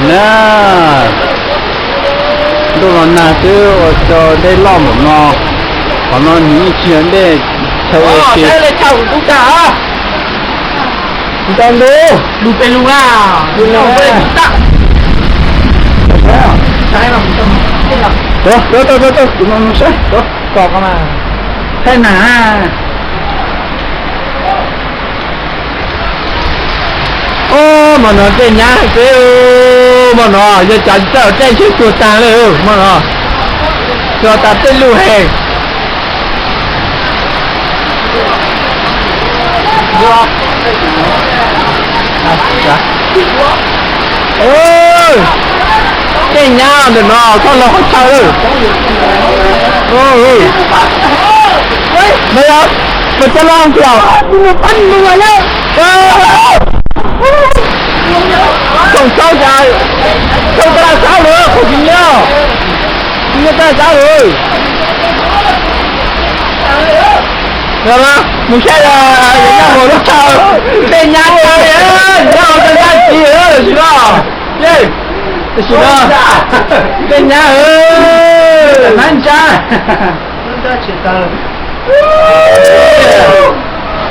Na, ntuj los nag xwb ua rau dej loj npaum no. Qhov no nws yeej tsis yog dej chaw ua si. Ntau ntu, lus pes lus a, lus no. Tuaj, tuaj, tuaj, tuaj, kuv no saib, tuaj, kom ko mas. Thaij na. Ob, hmo no dej nyab xwb, hmo no yog cov tsis txawj dej ntshe tuag tag li hmo no, tuag tas tej lub he. Dej nyab ntawm no koj los qhov chaw lawm. Mas yog, mas cov los tias, khoom txhawb cas, txhawb taj laj sab lawm, khoom tsis nyob, tsis nyob taj laj sab lawm. Mus saib, yog nyob hauv lub chaw, dej nyab tag li, nyob hauv tag tag tsis, tam sim no, tam sim no, dej nyab, nab ntsab.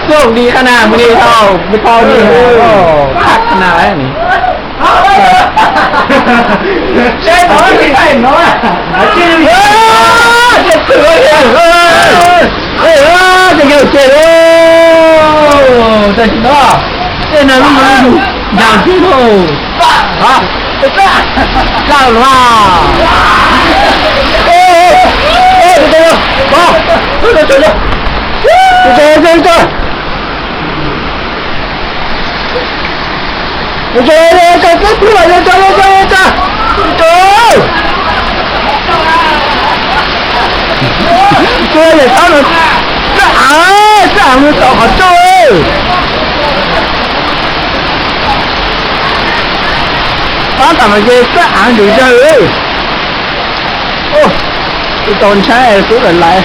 Xub di qhab na, mus di tau, mus tau di, qhab na lawm ni. Ces yog ces lauj, tam sim no, tej no lub mus yus yam tib lauj. Txawj los. Txawj yam txhob, txawj av, txawj av mus tom qhov tsuj. Pab tam no ces txawj av ntws zog. Tus tau ntshai xub lawm lawm.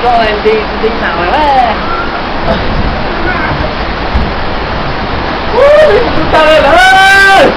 Koj nti nti xaus lawm. Ub, nti tag lawm.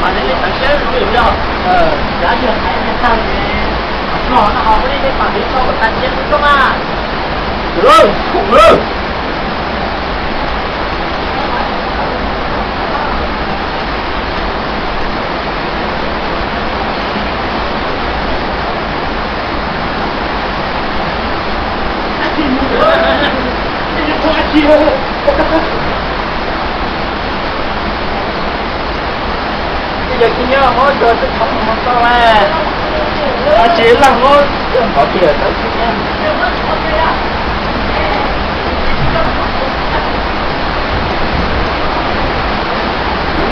Mas nej tawm siab zoo li yog, cav yog hais nej tag, no no ho nej pam tiv tau tag siab zoo mas. Lawm, lawm. Ces yog tsis nyob hauv cov tsis txhob mus tau mas, tsis laj hlob qhov twg tawm tsis nyob.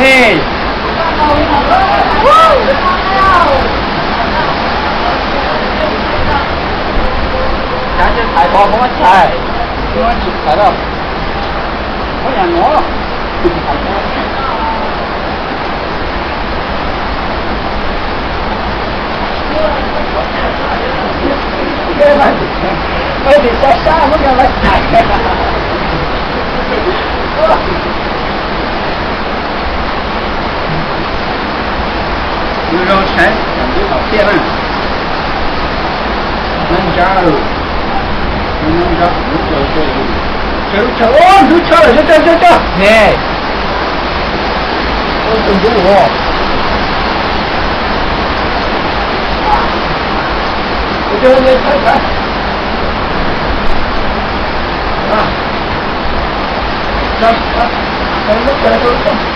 Ej, kav tsij thaiv ko, muab thaiv, muab tsis thaiv lawm, muab nyuam no. Ej, tim sab sab muab nyuam no thaiv. Zoo zoo saib, ntub tom tiaj na. Nyob nrab, nyob nrab, ntub chaw, ntub chaw, ntub chaw, ntub chaw, ntub chaw, ntub chaw. Ne. Ntub ntub os. Ntub ntub, saib saib. Ntub ntub, ntub ntub.